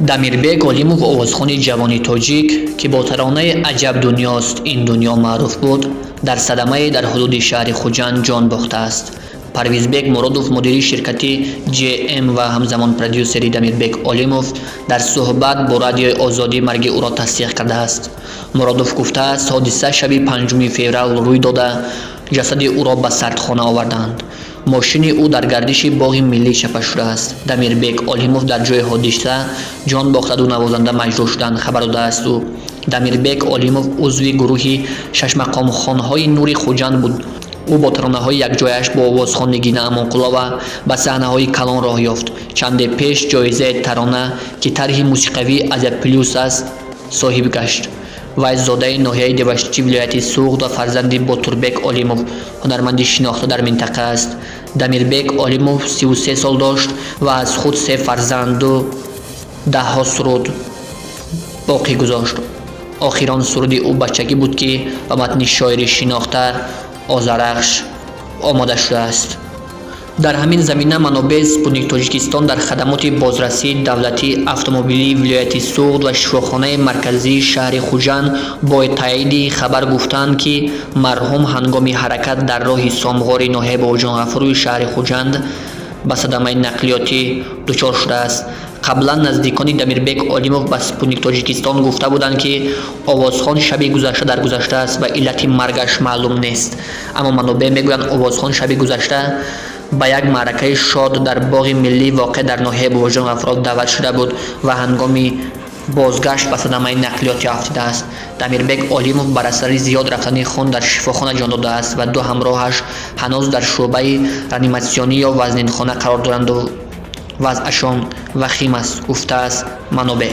Дамирбек Олимов, овозхони ҷавони тоҷик, ки бо таронаи «Аҷаб дунёст ин дунё» маъруф буд, дар садамае дар ҳудуди шаҳри Хуҷанд ҷон бохтааст. Парвизбек Муродов, мудири ширкати ҶМ ва ҳамзамон продюсери Дамирбек Олимов, дар суҳбат бо Радиои Озодӣ марги ӯро тасдиқ кардааст. Муродов гуфтааст, ҳодиса шаби 5 феврал рӯй дода, ҷасади ӯро ба сардхона оварданд. Мошини ӯ дар гардиши боғи миллӣ чапа шудааст. Дамирбек Олимов дар ҷои ҳодиса ҷон бохта, ду навозанда маҷрӯҳ шуданд, хабар додааст ӯ. Дамирбек Олимов узви гурӯҳи шашмақомхонҳои «Нури Хуҷанд» буд. Ӯ бо таронаҳои якҷояаш бо овозхон Нигина Амонқулова ба саҳнаҳои калон роҳ ёфт. Чанде пеш ҷоизаи «Тарона», ки тарҳи мусиқавии «Азия Плюс» аст, соҳиб гашт. Вай зодаи ноҳияи Деваштичи вилояти Суғд ва фарзанди Ботурбек Олимов, ҳунарманди шинохта дар минтақа аст. Дамирбек Олимов 33 сол дошт ва аз худ се фарзанду даҳҳо суруд боқӣ гузошт. Охирон суруди ӯ «Бачагӣ» буд, ки ба матни шоири шинохта Озарахш омода шудааст. Дар ҳамин замина манобеи «Спутник Тоҷикистон» дар хадамоти бозрасии давлатии автомобилии вилояти Суғд ва шифохонаи марказии шаҳри Хуҷанд бо таъиди хабар гуфтаанд, ки марҳум ҳангоми ҳаракат дар роҳи Сомғори ноҳияи Бобоҷон Ғафурови шаҳри Хуҷанд ба садамаи нақлиётӣ дучор шудааст. Қаблан наздикони Дамирбек Олимов ба «Спутник Тоҷикистон» гуфта буданд, ки овозхон шаби гузашта даргузаштааст ва иллати маргаш маълум нест. Аммо манобеъ мегӯянд, овозхон шаби гузашта ба як маъракаи шод дар боғи миллӣ, воқеъ дар ноҳияи Бобоҷон Ғафуров, даъват шуда буд ва ҳангоми бозгашт ба садамаи нақлиётӣ афтидааст. Дамирбек Олимов бар асари зиёд рафтани хун дар шифохона ҷон додааст ва ду ҳамроҳаш ҳанӯз дар шӯъбаи реаниматсионӣ ё вазнинхона қарор доранду вазъашон вахим аст, гуфтааст манобеъ.